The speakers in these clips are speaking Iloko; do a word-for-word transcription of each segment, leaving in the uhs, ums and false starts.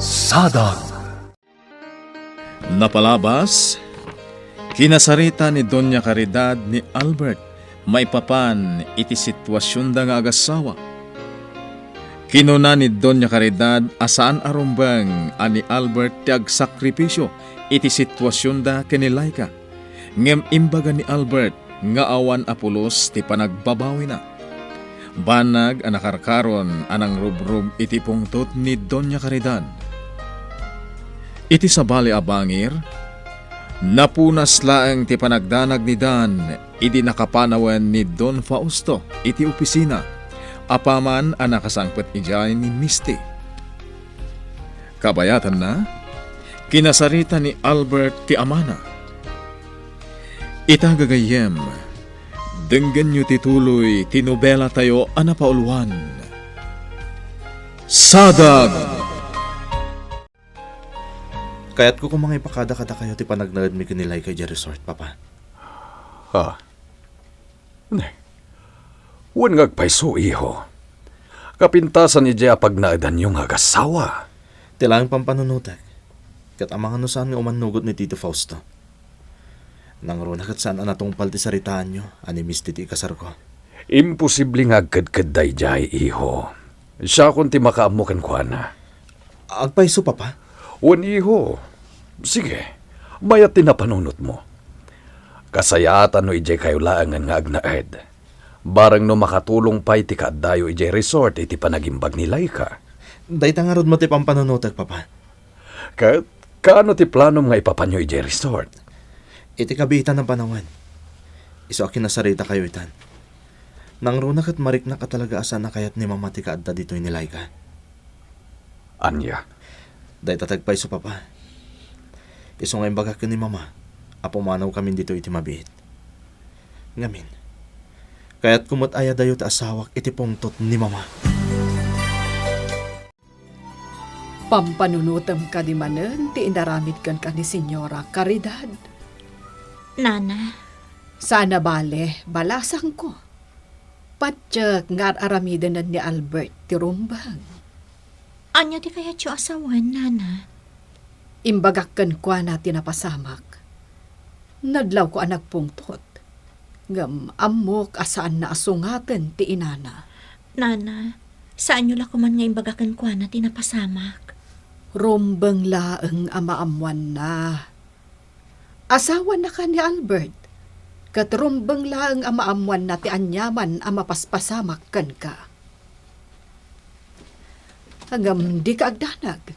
Sadag. Napalabas, kinasarita ni Doña Caridad ni Albert maipapan iti situasionda nga agassawa. Kinuna ni Doña Caridad a saan a rumbeng a ni Albert ti agsakripisio iti situasionda ken ni Laika, ngem imbaga ni Albert nga awan a pulos ti panagbabawina. Banag a nakarkaron a nangrubrog iti pungtot ni Doña Caridad. Iti sabali a bangir, napunas laeng ti panagdanag ni Dan idi nakapanawen ni Don Fausto iti opisina, apaman a nakasangpet idiay ni Misty. Kabayatanna, kinasarita ni Albert ti amana. Ita gagayyem, denggenyo ti tuloy ti nobelatayo a napauluan, Sadag! Kayatko koma nga ipakada kadakayo ti panagnaedmi ken ni Laika idiay resort, Papa. Ha? Ne. Wen nga agpayso, iho. Kapintasan idiay a pagnaedanyo nga agassawa. Ti laeng pampanunotek, ket amangan no saan nga umannugot ni Tito Fausto. Nangruna ket saan a natungpal ti saritaanyo a ni Misty ti ikasarko. Imposible nga agkedked daydiay, iho. Siakon ti makaammo kenkuana. Agpayso, Papa? Wen, iho. Sige, mayat ti napanunotmo. Kasayaatan no idiay kayo laengen nga agnaed. Bareng no makatulong pay ti kaaddayo idiay resort iti panagimbag ni Laika. Dayta ngarud met ti pampanunotek, Papa. Ket kaano ti planom nga ipapanyo idiay resort? Iti kabiitan a panawen, isu a kinasarita kayo itan, nangruna ket mariknak a talaga a saan a kayat ni Mama ti kaadda ditoy ni Laika. Ania? Dayta ti agpayso, Papa. Isu nga imbagak ken ni Mama a pumanaw kamin ditoy iti mabiit. Ngamin, kayatko met a iyadayo ti asawak iti pungtot ni Mama. Pampanunotem kadi manen ti inaramid kenka ni Señora Caridad? Nana. Saan a bale, balasangko. Patiek nga ar-aramidenen ni Albert ti rumbeng. Ania ti kayatyo a sawen, Nana? Imbagak kenkuana ti napasamak. Nadlawko a nagpungtot. Ngem ammok a saanna a sungaten ti inana. Nana, saanyo la koman nga imbaga kenkuana ti napasamak. Rumbeng laeng a maammoanna. Asawannaka ni Albert, ket rumbeng laeng a maammoanna ti aniaman a mapaspasamak kenka. Ngem dika agdanag,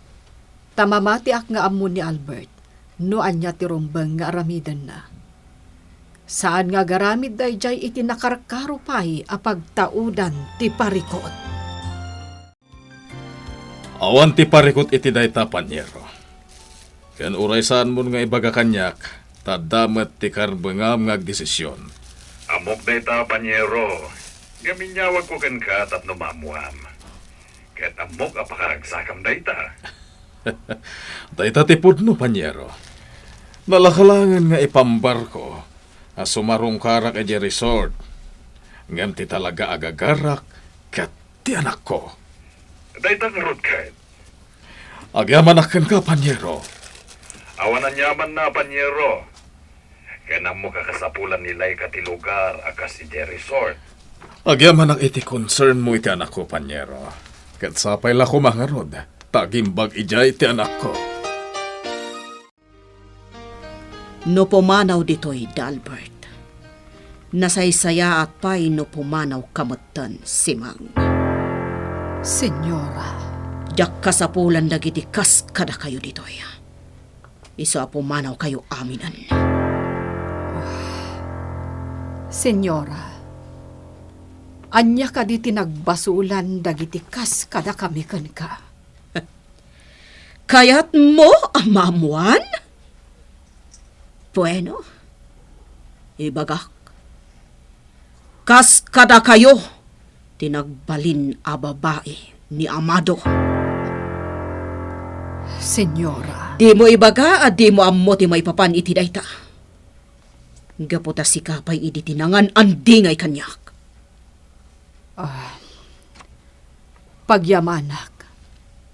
ta mamatiak nga ammo ni Albert no ania ti rumbeng nga aramidenna. Saan nga agaramid daydiay iti nakarkaro pay a pagtaudan ti parikut. Awan ti parikut iti dayta, Paniero. Ken uray saanmon nga ibaga kaniak, ta adda met ti karbengam nga agdesision. Ammok dayta, Paniero. Ngem inyawagko kenka tapno maammoam. Ket ammok a pakaragsakam dayta. Dayta ti pudno, Paniero. Nalaka laengen nga ipambarko a sumarungkarak idiay resort. Ngem ti talaga a gagarak ket ti anakko. Dayta ngarud ket. Agyamanak kenka, Paniero. Awan aniamanna, Paniero. Ken ammok a kasapulan ni Laika ti lugar a kas idiay resort. Agyamanak iti concern mo iti anakko, Paniero. Ket sapay la koma ngarud, ta agimbag idiay ti anakko. No pumanaw ditoy, Dalbert, nasaysayaat pay no pumanawka metten, Simang. Señora. Diak kasapulan dagiti kas kadakayo ditoy. Isu a pumanawkayo aminen. Señora, ania kadi ti nagbasolan dagiti kas kadakami kenka? Kayatmo a maammoan? Bueno, ibagak, kas kadakayo ti nagbalin a babai ni Amado. Señora. Dimo ibaga a dimo ammo ti maipapan iti dayta. Gapu ta sika pay idi ti nangan-andingay kaniak. Ah, pagyamanak.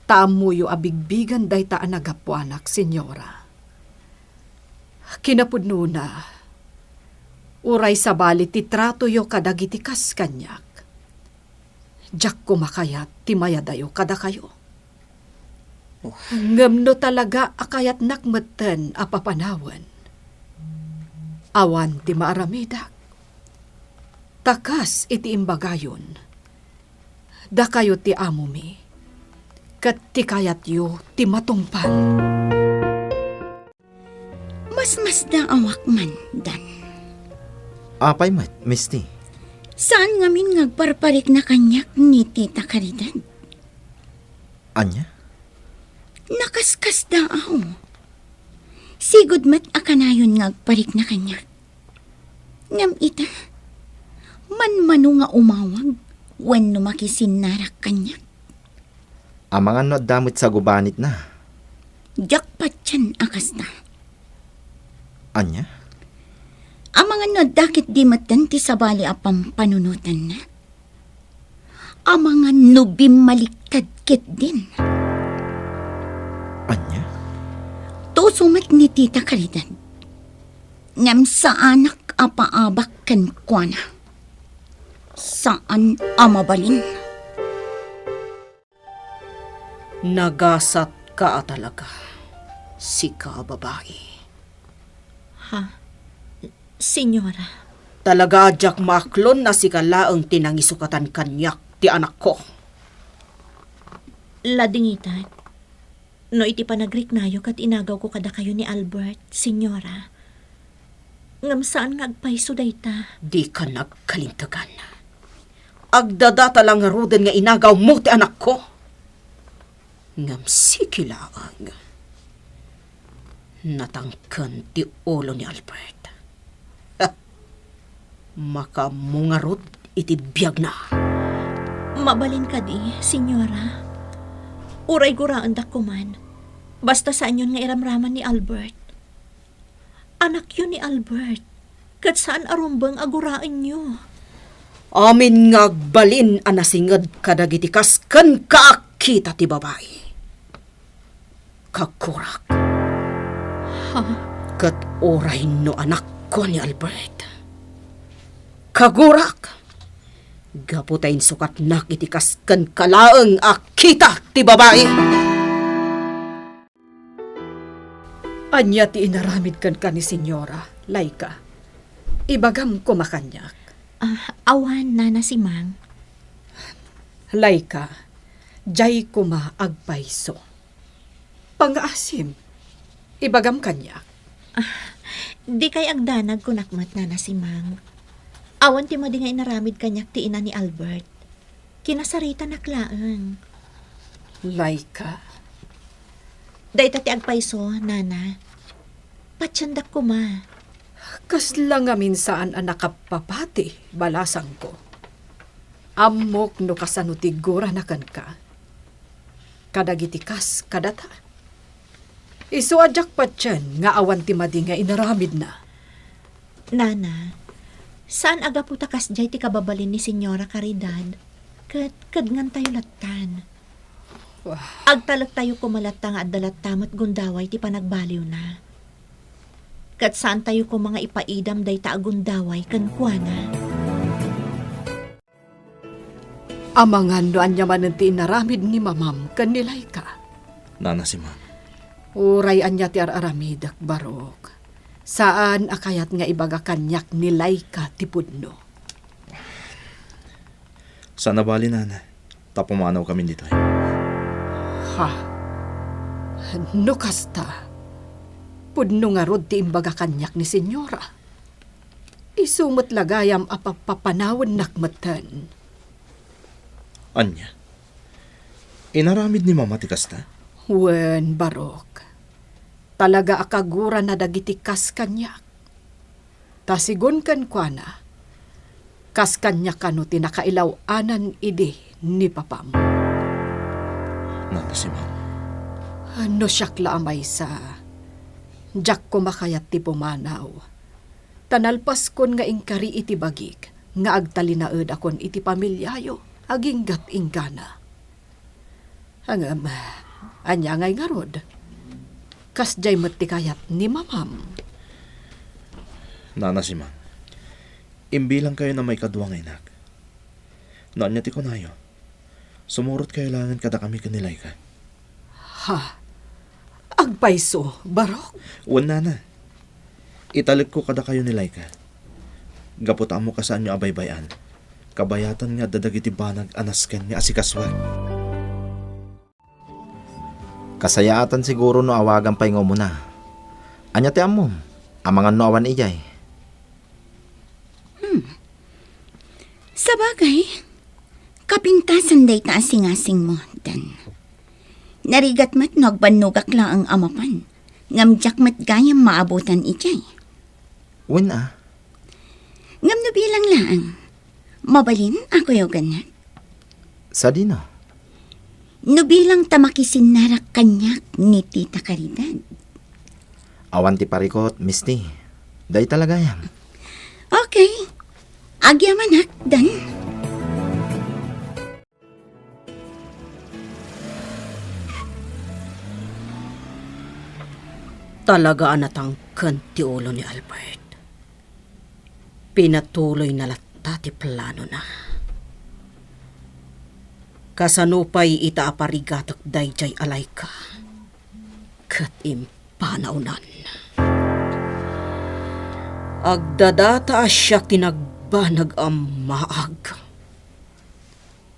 Ta ammoyo a bigbigen dayta a nagapuanak, Señora. Kinapudnona, uray sabali ti tratoyo kadagiti kas kaniak, diak koma kayat ti mayadayo kadakayo. Ngem no talaga a kayatnak metten a papanawen, awan ti maaramidak. Ta kas iti imbagayon, dakayo ti amomi, ket ti kayatyo ti matungpal. Masmasdaawak man, Dan. Apay met, Misty? Saan ngamin nga agparparikna kaniak ni Tita Caridad. Ania? Nakaskasdaaw. Sigud met a kanayon nga agparikna kaniak. Ngem ita, manmano nga umawag wenno makisinnarak kaniak. Amangan no adda met sa gubanitna? Diak patien a kasta. Ania? Amangan no adda ketdi metten ti sabali a pampanunotanna. Amangan no bimmaliktad ketdin. Ania? Tuso met ni Tita Caridad. Ngem saanak a paabak kenkuana. Saan a mabalin. Nagasatka a talaga, sika a babai. Ha? Señora. Talaga a diak maaklon a sika laeng ti nangisukatan kaniak ti anakko. Ladingitan. No iti panagriknayo ket inagawko kadakayo ni Albert, Señora. Ngem saan nga agpayso dayta. Dika nagkalintegan. Agdadata la ngaruden nga inagawmo ti anakko. Ngem siki laeng. Natangken ti ulo ni Albert. Ha! Makaammo ngarud iti biagna. Mabalin kadi, Señora? Uray guraendak koman. Basta saanyon nga iramraman ni Albert. Anakyo ni Albert, ket saan a rumbeng a guraenyo. Amin nga agbalin a nasinged kadagiti kas kenka a kita ti babai. Kagurak. Ha? Ket uray no anakko ni Albert. Kagurak. Gapu ta insukatnak iti kas kenka laeng a kita ti babai. Ania ti inaramid kenka ni Señora, Laika? Ibagam koma kaniak. Ah, awan, Nana Simang. Laika, diay koma agpayso. Pangngaasim, ibagam kaniak. Ah, dikay agdanag kunak met, Nana Simang. Awan ti madi nga inaramid kaniak ti ina ni Albert. Kinasaritanak laeng. Laika. Dayta ti agpayso, Nana. Patiendak koma. Kasla ngamin saan a nakapapati, balasangko. Ammok no kasano ti gurana kenka. Kadagiti kas kadata. Isu a diak patien nga awan ti madi nga inaramidna. Nana, saan a gapu ta kasdiay ti kababalin ni Señora Caridad, ket kedngantayo lattan. Wah. Agtalektayo koma latta nga adda latta met gundaway ti panagbaliwna. Ket saantayo koma nga ipaidam dayta a gundaway kenkuana. Amangan no ania manen ti inaramid ni mamam ken ni Laika. Nana Simang. Uray ania ti ar-aramidek, Barok. Saan a kayat nga ibaga kaniak ni Laika ti pudno. Saan a bali, Nana. Ta pumanawkamin ditoy. Ha? No kasta, pudno ngarud ti imbaga kaniak ni Señora. Isu met la gayam a papapanawennak metten. Ania? Inaramid ni Mama ti kasta? Wen, Barok. Talaga a kagurana dagiti kas kaniak. Ta sigun kenkuana, kas kaniak kano ti nakailaw-anan idi ni papam. Nana Simang. No siak la a maysa, diak koma kayat ti pumanaw. Ta nalpaskon nga inkari iti bagik nga agtalinaedakon iti pamiliayo aginggat inggana. Ngem, ania ngay ngarud? Kasdiay met ti kayat ni mamam. Nana Simang, imbilangkayo na maikadua nga inak. No ania ti kunayo, sumurotkayo laengen kadakami ken ni Laika. Ha? Agpayso, barok? Wen, nana. Italekko kadakayo ni Laika. Gapu ta ammo kasaanyo a baybay-an, kabayatan nga adda dagiti banag a nasken nga asikasuek. Kasayaatan siguro no awagan pay nga umuna. Ania ti ammom? Amangan no awan idiay? Hmm. Sabagay, kapintasan dayta a singasingmo, Dan. Narigat met no agbannogak laeng a mapan, ngem diak met gayam maabutan idiay. Wen a. Ngem no bilang laeng, mabalin a kuyogannak? Sadino? No bilang ta makisinnarak kaniak ni Tita Caridad. Awan ti parikut, Misti. Dayta la gayam. Okay. Agyamanak, Dan. Talaga a natangken ti ulo ni Albert. Pinatuloyna latta ti planona. Kasano pay ita a parigatek daydiay a Laika ket impanawnan? Agdadata a siak ti nagbanag a maag.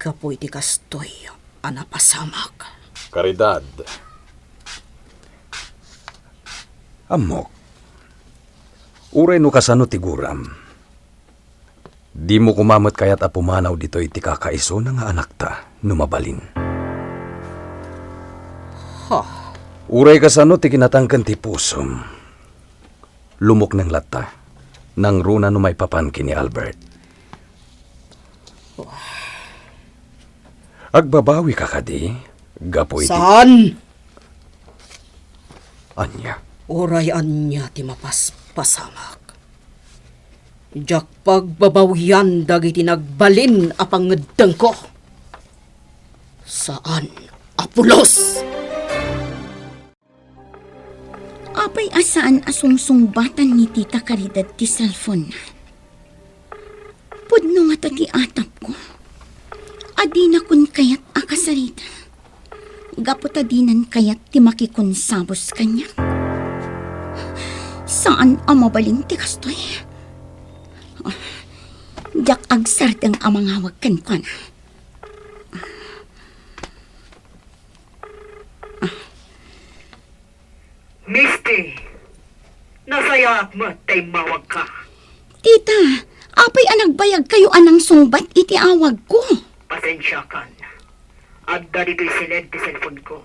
Gapu iti kastoy a napasamak. Caridad. Ammok. Uray no kasano ti guram, dimo koma met kayat a pumanaw ditoy ti kakaisuna nga anakta, no mabalin. Ha? Uray kasano ti kinatangken ti pusom, lumukneng latta. Nangruna no maipapan ken ni Albert. Agbabawika kadi, gapu iti... Saan? Ania? Uray ania ti mapaspasamak, diak pagbabawian dagiti nagbalin a pangngeddengko. Saan a pulos! Apay a saan a sungsungbatan ni Tita Caridad ti cellphone-na? Pudno ngata ti atapko a dinakon kayat a kasarita, gapu ta dinan kayat ti makikonsabus kaniak. Saan a mabalin ti kastoy. Ah, diak agsardeng a mangawag kenkuana. Misti, nasayaat met ta immawagka. Tita, apay a nagbayagkayo a nangsungbat iti awagko? Pasensiakan. Adda ditoy siled ti cellphone-ko.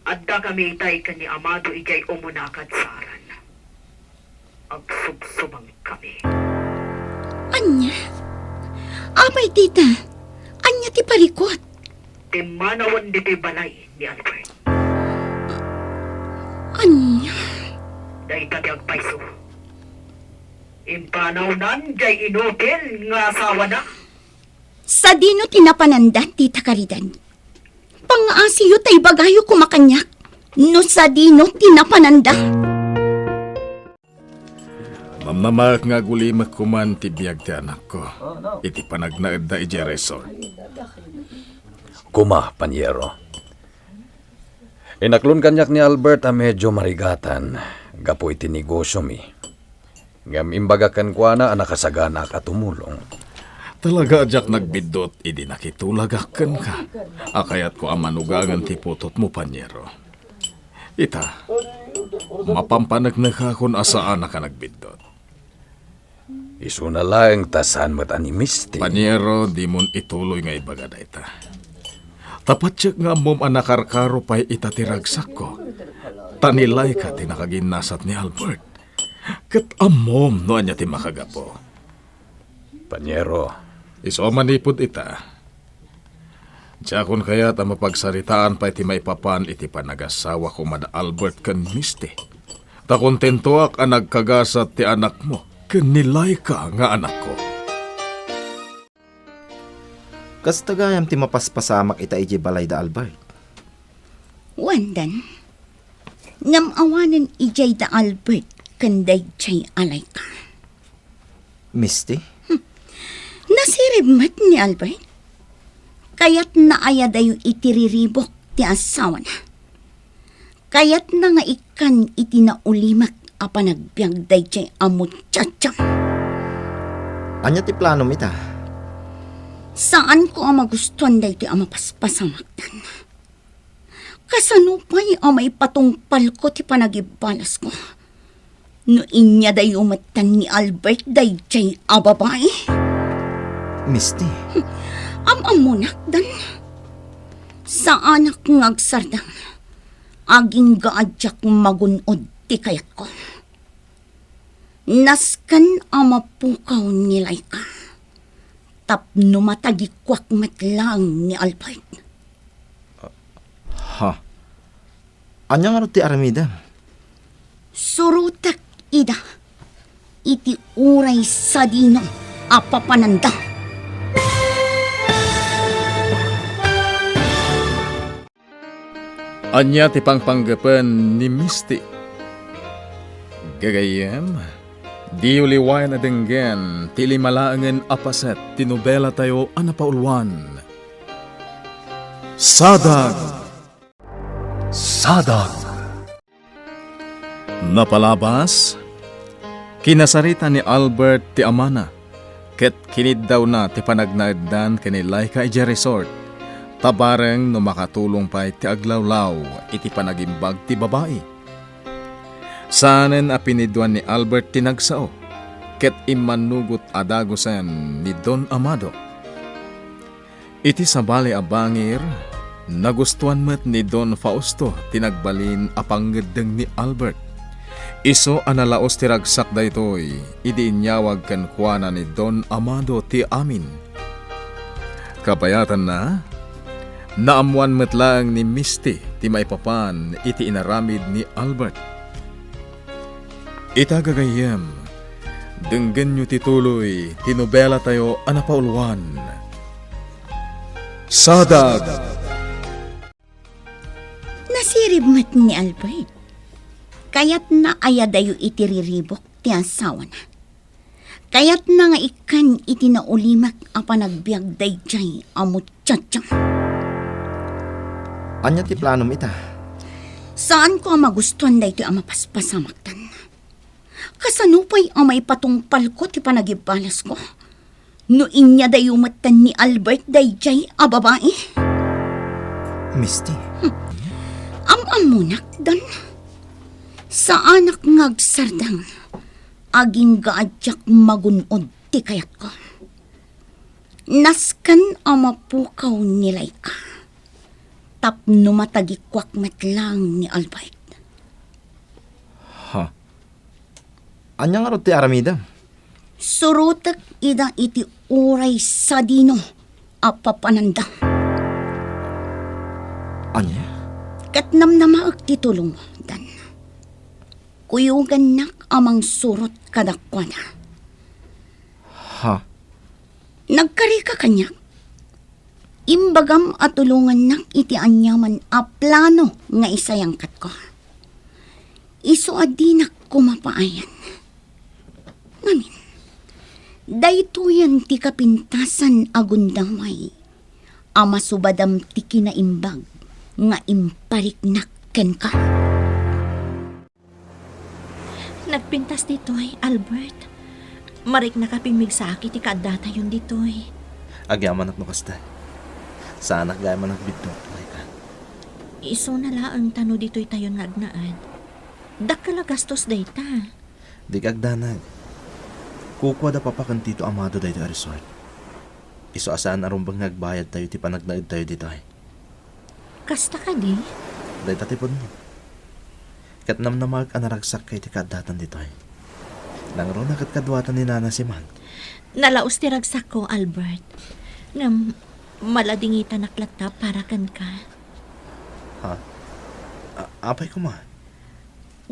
Addakami itay ken ni Amado idiay umuna kad saaran. Agsubsubangkami. Ania? Apay, tita? Ania ti parikut? Timmanawen ditoy balay ni Albert. Ania? Dayta ti agpayso. Impanawnan diay inutil nga asawana. Sadino ti napananda, Tita Caridad? Pangngaasiyo ta ibagayo koma kaniak no sadino ti napananda. Namnamaek nga agulimek koman ti biag ti anakko iti panagnaedda idiay resort. Kuma, Paniero. Inaklon kaniak ni Albert a medyo marigatan gapu iti negosiomi. Ngem imbagak kenkuana a nakasaganaak a tumulong. Talaga a diak nagbiddut idi nakitulagak kenka a kayatko a manugangen ti putotmo, Paniero. Ita, mapanpaneknekakon a saanak a nagbiddut. Isuna laeng ta saan met a ni Misti. Paniero, dimon ituloy nga ibaga dayta. Ta patiek nga ammom a nakarkaro pay ita ti ragsakko. Ta ni Laika ti nakaginnasat ni Albert. Ket ammom no ania ti makagapu. Paniero. Isu a manipud ita, diakon kayat a mapagsaritaan pay ti maipapan iti panagasawak koma da Albert ken Misti. Ta kontentoak a nagkagasat ti anakmo ken ni Laika nga anakko. Kasta gayam ti mapaspasamak ita idiay balay da Albert. Wen, Dan, ngem awanen idiay da Albert ken daydiay a Laika. Misty? Hmm. Nasirib met ni Albert. Kayatna a iyadayo iti riribuk ti asawana. Kayatna nga ikkan iti naulimek a panagbiag daydiay a muchacha. Ania ti planom ita? Saanko a magustuan daytoy a mapaspasamak, Dan. Kasano pay a maipatungpalko ti panagibalasko no inyadayo metten ni Albert daydiay a babai? Misty. Am-ammonak, Dan. Saanak nga agsardeng. Agingga a diak magun-od ti kayatko. Nasken a mapukaw ni Laika tapno matagikuak met laeng ni Albert. Ha? Ania ngarud ti aramidem? Surotek ida iti uray sadino a papananda. Ania ti pangpanggepen ni Misty? Gagayyem, diyo liwayan a denggen ti lima laengen a paset ti nobelatayo a napauluan, Sadag! Sadag! Napalabas, kinasarita ni Albert ti amana, ket kiniddawna ti panagnaeddan ken ni Laika idiay resort, ta bareng no makatulong pay ti aglawlaw iti panagimbag ti babai. Saanen a piniduan ni Albert ti nagsao, ket immannugot a dagusen ni Don Amado. Iti sabali a bangir, nagustuan met ni Don Fausto ti nagbalin a pangngeddeng ni Albert. Isu a nalaos ti ragsak daytoy idi inyawag kenkuana ni Don Amado ti amin. Kabayatanna, naammoan met laeng ni Misty ti maipapan iti inaramid ni Albert. Ita, gagayyem, denggenyo ti tuloy ti nobelatayo a napauluan, Sadag! Nasirib met ni Albert. Kayatna a iyadayo iti riribuk ti asawana. Kayatna nga ikkan iti naulimek a panagbiag daydiay a muchacha. Ania ti planom ita? Saanko a magustuan daytoy a mapaspasamak, Dan. Kasano pay a maipatungpalko ti panagibalasko no inyadayo metten ni Albert daydiay a babai? Misty. Hmm. Am-ammonak, Dan. Saanak nga agsardeng. Agingga a diak magun-od ti kayatko. Nasken a mapukaw ni Laika tapno matagikuak met laeng ni Albert. Ha? Ania ngarud ti aramidem? Surotek ida iti uray sadino a papananda. Ania? Ket namnamaek ti tulongmo, Dan. Kuyogannak a mangsurot kadakuada. Ha? Nagkarika kaniak. Imbagam a tulongannak iti aniaman a plano nga isayangkatko. Isu a dinak koma paayan. Ngamin, daytoyen ti kapintasan a gundaway a masubadam ti kinaimbag nga impariknak kenka. Nagpintas ditoy, Albert. Mariknak a pimmigsaak iti kaaddatayon ditoy. Agyamanak no kasta. Saanak gayam a nagbiddut, Laika. Isuna laeng ta no ditoytayon nga agnaed. Dakkel a gastos dayta. Dika agdanag. Kukua da Papa ken Tito Amado daytoy a resort. Isu a saan a rumbeng nga agbayadtayo ti panagnaedtayo ditoy. Kasta kadi? Dayta ti pudno. Ket namnamaek a naragsak iti kaaddatan ditoy. Nangruna ket kaduata ni Nana Simon. Nalaos ti ragsakko, Albert. Ngem, maladingitanak latta para kenka. Ha? A-, apay koma?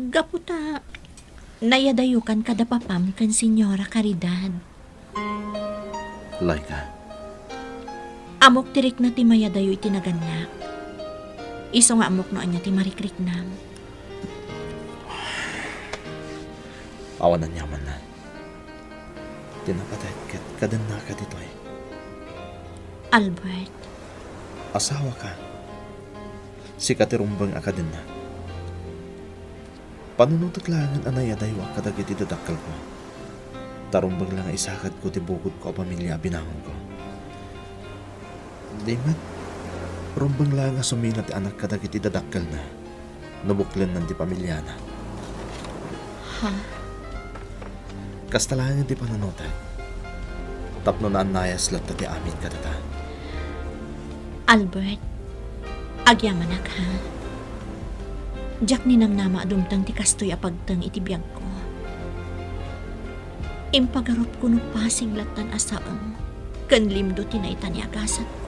Gapu ta nayadayokan kada papam ken Señora Caridad. Laika. Ammok ti rikna ti mayadayo iti nagannak. Isu nga ammok no ania ti marikriknam. Awan aniamanna. Ti napatek ket kadennaka ditoy. Albert. Asawaka. Sika ti rumbeng a kadenna. Panunotek laengen a naiyadaywak kadagiti dadakkelko. Ta rumbeng la nga isakadko ti bukodko a pamilia a binangonko. Di met, rumbeng laeng a sumina ti anak kadagiti dadakkelna no buklennan ti pamiliana. Ha? Kasta laeng ti panunotek tapno naannayas latta ti amin kadata. Albert, agyamanak, ha? Diak ninamnama a dumteng ti kastoy a pagteng iti biagko. Impagarupko no pasig lattan a saem ken limdo ti naitani a gasatko.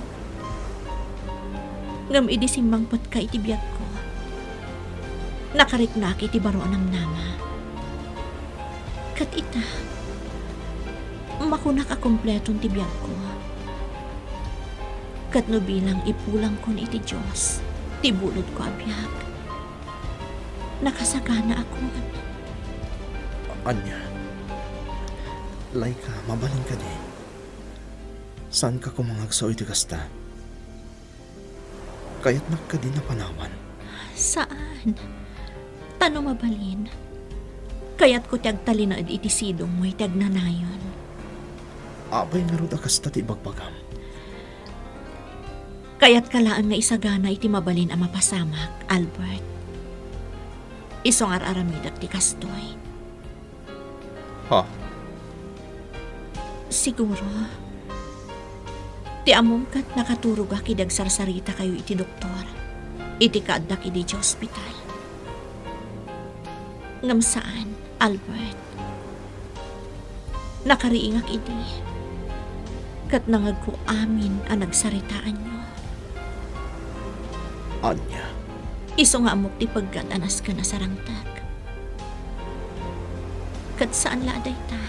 Ngem idi simmangpetka iti biagko, nakariknak iti baro a namnama. Ket ita, makunak a kompleton ti biagko. Ket no bilang ipulangkon iti Dios ti bulodko a biag, nakasaganaakon. Ania? Laika, mabalin kadi? Saanka koma nga agsao iti kasta? Kayatnak kadi a panawan? Saan. Ta no mabalin, kayatko ti agtalinaed iti sidongmo iti agnanayon. Apay ngarud a kasta ti ibagbagam? Kayatka laeng nga isagana iti mabalin a mapasamak, Albert. Isu nga ar-aramidek ti kastoy. Ha? Siguro, ti ammom ket nakaturogak idi agsarsarita kayo iti doktor, iti kaaddak idi ospital. Ngem saan, Albert. Nakariingak idi, ket nangegko amin a nagsaritaanyo. Ania? Isu nga ammok ti peggat a nasken a sarangtek. Ket saan la a dayta.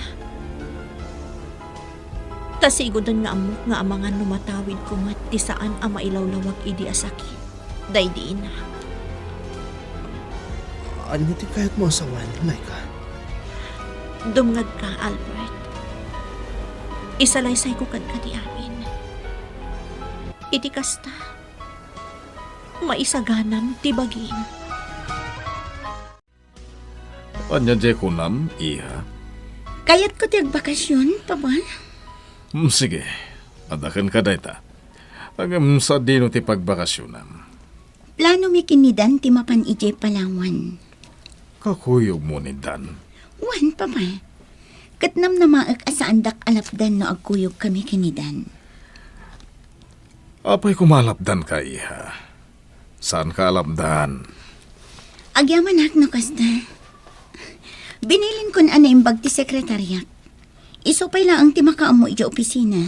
Ta siguden nga ammok nga amangan no matawidko met ti saan a mailawlawag idi a sakit daydi ina. Ania ti kayatmo a sawen, Laika? Dumngegka, Albert. Isalaysayko kenka ti amin. Iti kasta, maisaganam ti bagim. Ania diay kunam, iha? Kayatko ti agbakasyon, Papa. Hmm, sige. Adda kenka dayta. Ngem sadino ti pagbakasyonam? Planomi ken ni Dan ti mapan idiay Palawan. Kakuyogmo ni Dan? Wen, Papa. Ket namnamaek a saandak a lapdan no agkuyogkami ken ni Dan. Apay koma a lapdanka, iha? Saanka a lapdan? Agyamanak no kasta. Binilinkon a naimbag ti sekretariak. Isu pay laeng ti makaammo idiay opisina.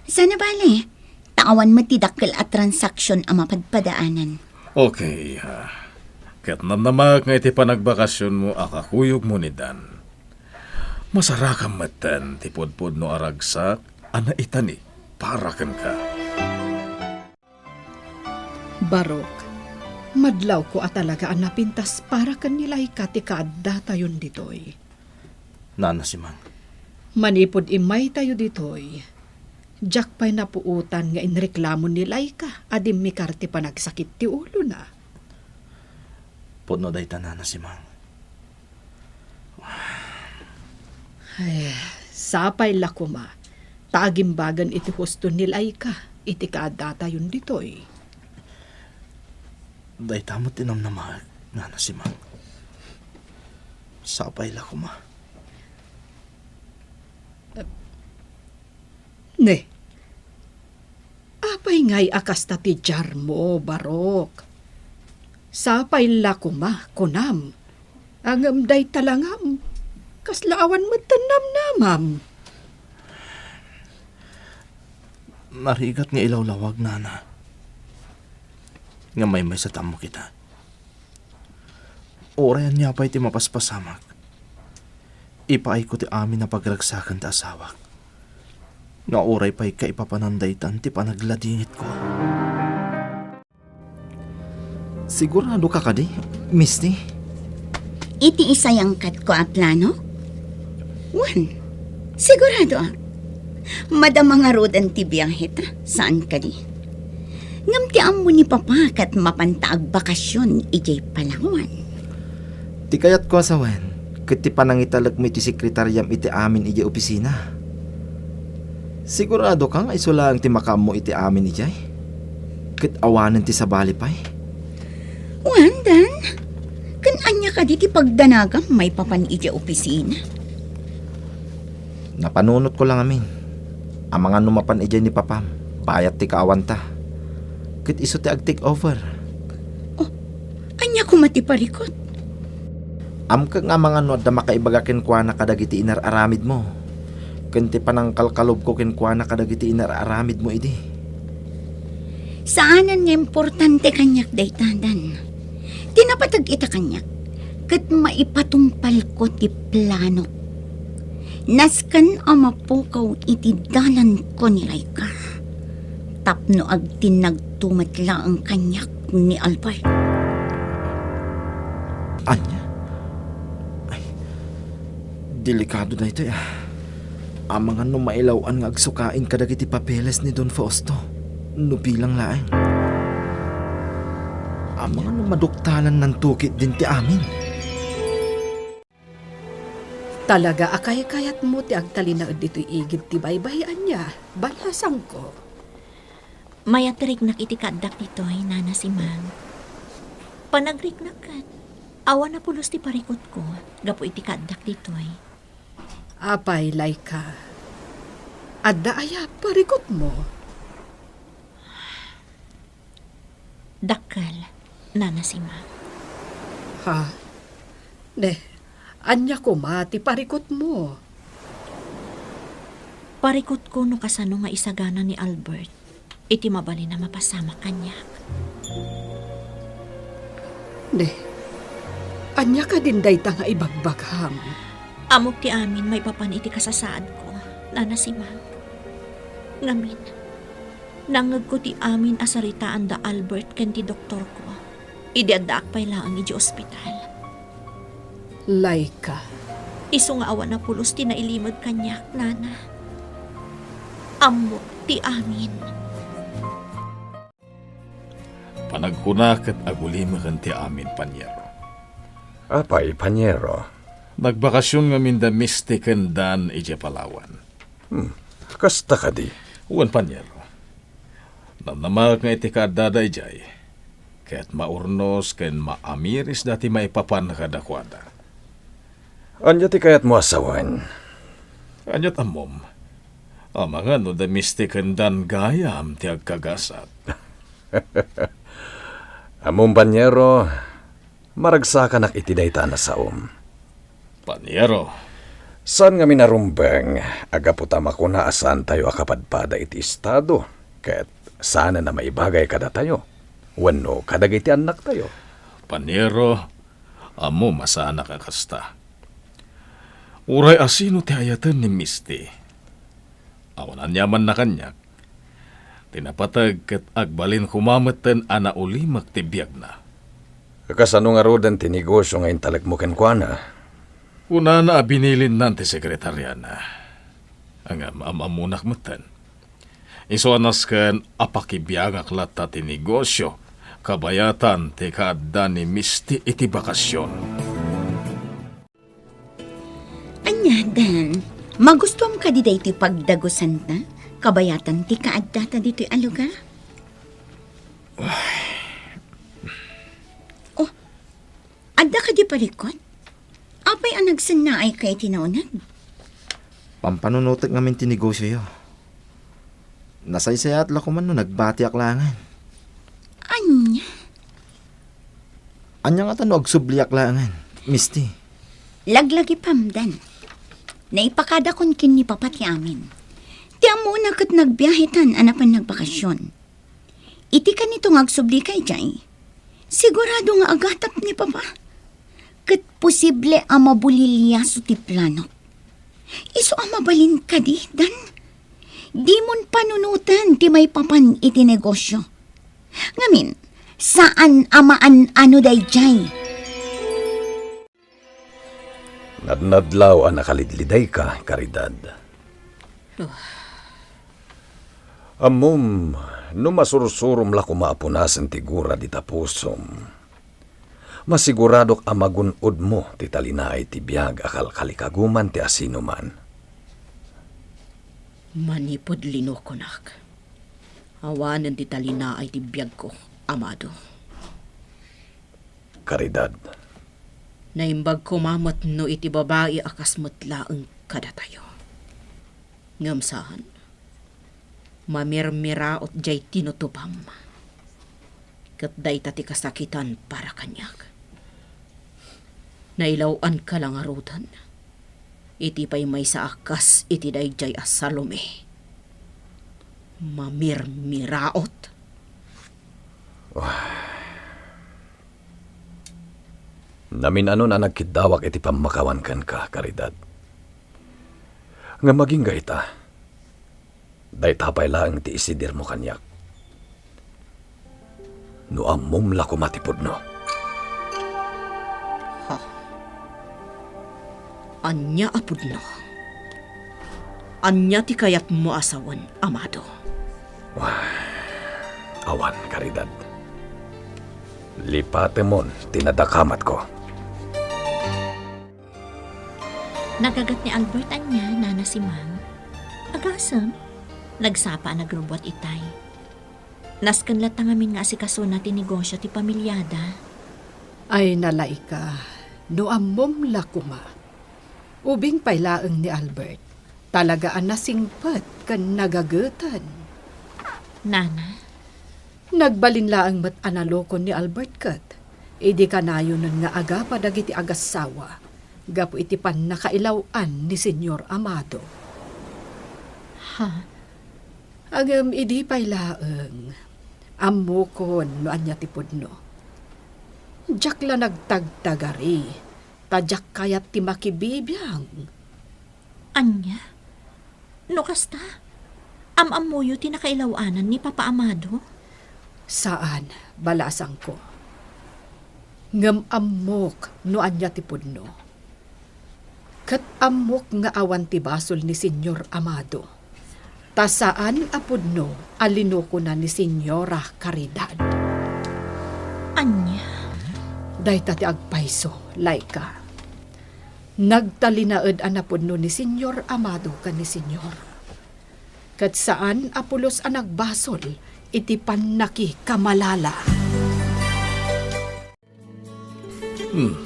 Saan a bale, ta awan met ti dakkel a transaksion a mapadpadaanan. Okay, iha. Ket namnamaek nga iti panagbakasionmo a kakuyogmo ni Dan, masarakam metten ti pudpudno a ragsak a naitani para kenka. Barok, madlawko a talaga a napintas para ken ni Laika ti kaaddatayon ditoy. Nana Simang. Manipud immaytayo ditoy, diak pay napuotan nga inreklamo ni Laika a dimmikar ti panagsakit ti ulona. Pudno dayta, Nana Simang. Ay, sapay la koma ta agimbagan iti husto ni Laika iti kaaddatayon ditoy. Dayta met ti namnamaek, Nana Simang. Sapay la koma. Ne, apay ngay a kasta ti diarmo, Barok? Sapay la koma, kunam. Ngem dayta la ngem, kasla awan met ti namnamam. Narigat nga ilawlawag, Nana. Ngem maymaysa ta ammok ita. Uray ania pay ti mapaspasamak, ipaayko ti amin a pagragsakan ti asawak, nga uray pay kaipapanan daytan ti panagladingitko. Siguradoka kadi, Misty? Iti isayangkatko a plano? Wen, siguradoak. Madama ngaruden ti biahe ta, saan kadi? Ngem ti ammo ni Papa ket mapanta agbakasyon idiay Palawan. Ti kayatko a sawen, ket ti panangitalekmo iti sekretariam iti amin idiay opisina. Siguradoka nga isu laeng ti makaammo iti amin idiay? Ket awanen ti sabali pay? Wen, Dan, ken ania kadi ti pagdanagam maipapan idiay opisina? Napanunotko la ngamin. Amangan no mapan idiay ni Papam, bayat ti kaawanta. Ket isu ti ag-take over. Oh, ania koma ti parikut? Amkek nga amangan no adda makaibaga kenkuana kadagiti inar-aramidmo, ken ti panangkalkalubko kenkuana kadagiti inar-aramidmo idi. Saanen nga importante kaniak dayta, Dan. Ti napateg ita kaniak, ket maipatungpalko ti planok. Nasken a mapukaw iti dalanko ni Laika, tapno agtinnagto met laeng kaniak ni Albert. Ania? Ay, delikado daytoy, ah. Amangan no mailaw-an nga agsukain kadagiti papeles ni Don Fausto, no bilang laeng. Amangan no maduktalan nantukit din ti amin. Talaga a kaykayatmo ti agtalinaed ditoy igid ti baybay, ania? Balasangko. Mayat ti riknak iti kaaddak ditoy, Nana Simang. Panagriknak ket, awan a pulos ti parikutko gapu iti kaaddak ditoy. Apay, Laika, adda aya parikutmo? Dakkel, Nana Simang. Ha? Ne, ania koma ti parikutmo? Parikutko no kasano nga isagana ni Albert iti mabalin a mapasamak kaniak. Ne, ania kadin dayta nga ibagbagam? Ammok ti amin maipapan iti kasasaadko, Nana Simang. Ngamin, nangngegko ti amin a saritaan da Albert ken ti doktorko idi addaak pay laeng idiay ospital. Laika. Isu nga awan a pulos ti nailimed kaniak, Nana. Ammok ti amin. Panagkuna ket agulimeken ti amin, Paniero. Apay, Paniero? Nagbakasyon ngamin da Misty ken Dan idiay Palawan. Hmm, kasta kadi? Wen, Paniero. Namnamaek nga iti kaaddada idiay, ket maurnos ken maamirisda ti maipapan kadakuada. Ania ti kayatmo a sawen? Aniat ammom? Amangan no da Misty ken Dan gayam ti agkagasat. Ammom, Paniero, maragsakanak iti dayta a nasaom. Paniero. Saan ngamin a rumbeng a gapu ta makuna a saantayo a kapadpada iti estado, ket saanen a maibagay kadatayo wenno kadagiti annaktayo. Paniero, ammom a saanak a kasta. Uray asino ti ayaten ni Misty, awan aniamanna kaniak. Ti napateg ket agbalin koma metten a naulimek ti biagna. Kasano ngaruden ti negosio nga intalekmo kenkuana? Kunana a binilinnan ti sekretariana. Ngem am-ammonak metten. Isu a nasken a pakibiangak latta ti negosio, kabayatan ti kaadda ni Misty iti bakasyon. Ania, Dan? Magustuam kadi daytoy pagdagusanta? Kabayatan ti kaaddata ditoy a lugar? Oh, adda kadi parikut? Apay a nagsennaayka iti nauneg? Pampanunotek ngamin ti negosioyo. Nasaysayaat la koman no nagbatiak laengen. Ania? Ania ngata no agsubliak laengen, Misty? Laglagipem, Dan. Naipakadakon ken ni Papa ti amin. Ti ammona ket nagbiahetan a napan nagbakasyon. Iti kanito nga agsublika idiay, sigurado nga agatap ni Papa. Ket posible a mabuliliaso ti plano. Isu a mabalin kadi, Dan? Dimon panunoten ti maipapan iti negosio. Ngamin, Saan a maan-ano daydiay. Nadnadlaw a nakalidlidayka, Caridad. Oh. Ammom, no masursurom la koma a punasen ti gura dita pusom, masiguradok a magun-odmo ti talinaay ti biag a kalkalikaguman ti asinoman. Manipud linokonak, awanen ti talinaay ti biagko, Amado. Caridad. Naimbag koma met no iti babai a kas met laeng kadatayo. Ngem saan, mamirmiraot jay tinutupam. Ket dayta ti kasakitan para kaniak. Nailaw-anka la ngaruden iti pay maysa a kas iti daydiay a Salome. Mamirmiraot. Namin-anon a nagkiddawak iti pammakawan kenka, Caridad. Ngem agingga ita, dayta pay laeng ti isidirmo kaniak. No ammom la koma ti pudno. Ha? Ania a pudno? Ania ti kayatmo a sawen, Amado? Wah, awan, Caridad. Lipatemon ti nadakamatko. Nagaget ni Albert ania, Nana Simang? Agasem, nagsapa a nagrubbuat itay. Nasken latta ngamin nga asikasona ti negosio ti pamiliada. Ay, nalaika, no ammom la koma. Ubing pay laeng ni Albert, talaga a nasingpet ken nagageten. Nana? Nagbalin laeng met a nalokon ni Albert ket idi kanayonen nga agapa dagiti agassawa gapu iti pannakailaw-an ni Señor Amado. Ha? Ngem idi pay laeng, ammokon no ania ti pudno. Diak la nagtagtagari, ta diak kayat ti makibibiang. Ania? No kasta, am-ammoyo ti nakailaw-anan ni Papa Amado? Saan, balasangko. Ngem ammok no ania ti pudno. Ket ammok nga awan ti basol ni Señor Amado. Ta saan a pudno a linokona ni Señora Caridad. Ania? Dayta ti agpayso, Laika. Nagtalinaed a napudno ni Señor Amado ken ni Señora. Ket saan a pulos a nagbasol iti pannakikamalala. Hmm.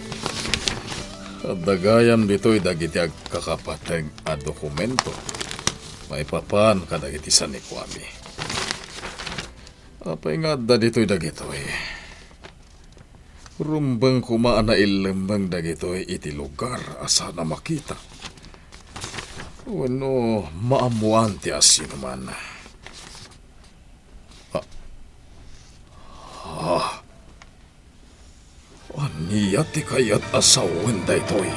Adda gayam ditoy dagiti agkakapateg a dokumento maipapan kadagiti sanikuami. Apay nga adda ditoy dagitoy? Rumbeng koma a naillemmeng dagitoy iti lugar a saan a makita wenno maammoan ti asinoman. Ah. Ah. Ania ti kayat a sawen daytoy?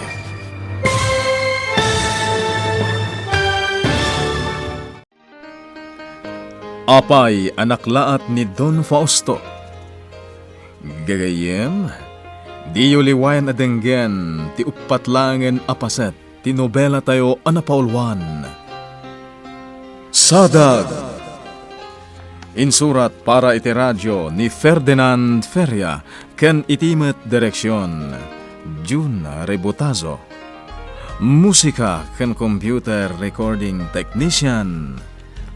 Apay a naklaat ni Don Fausto. Gagayyem, diyo liwayan a denggen ti uppat laengen a paset ti nobelatayo a napauluan, Sadag. Insurat para iti radio ni Ferdinand Feria ken iti met direksion, Jun Rebotazo. Musika ken computer recording technician,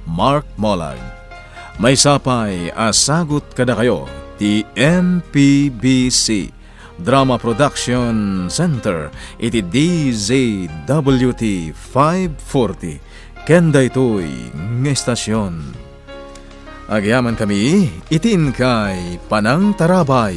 Mark Molag. Maysa pay a sagut kadakayo ti M P B C Drama Production Center iti D Z W T five forty ken daytoy nga estasion. Agyamankami iti inkay panangtarabay.